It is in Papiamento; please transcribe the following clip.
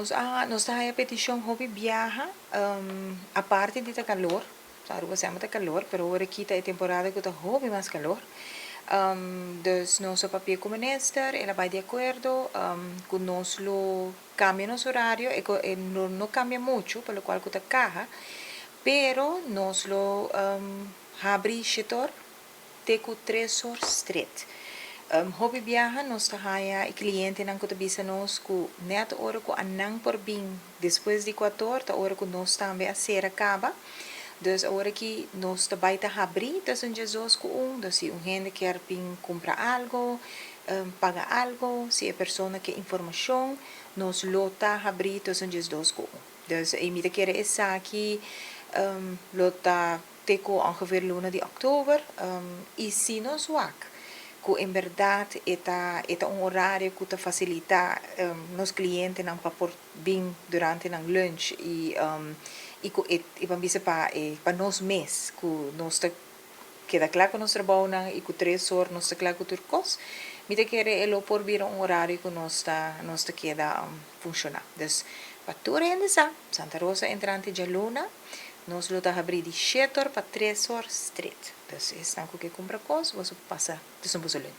Nos ta haya peticion hopi biaha, aparte di ta calor, Aruba semper ta calor, pero awor aki ta e temporada cu ta hopi mas calor. Dus nos a papia cu minister, el a bay di acuerdo cu nos lo cambia nos horario, e no cambia mucho, pa locual cu ta caha, pero nos lo habri 7'or te cu 3'or straight. Hopi biaha nos ta haya e clientenan cu ta bisa nos cu net ora cu nan por bin despues di 4'or, ta ora cu nos tambe a cera caba. Dus awor aki nos ta bay ta habri tussen 12 cu 1, dus si un hende kier bin cumpra algo, paga algo, si e persona kier informacion, nos lo ta habri tussen 12 cu 1. Dus e mi ta kere esaki lo ta te cu ongeveer luna di october y si nos wak cu en berdad e ta un horario cu ta facilita nos clientenan pa por bin durante nan lunch y pa bisa pa nos mes cu nos ta keda cla cu nos trabounan y cu 3'or nos ta cla cu tur cos, mi ta kere e lo por bira un horario cu nos ta keda funciona. Dus pa tur hende sa, Santa Rosa entrante dialuna, nos lo ta habri di 7'or pa 3'or straight. Dus esnan cu kier cumpra cos, bo pasa tussen boso lunch.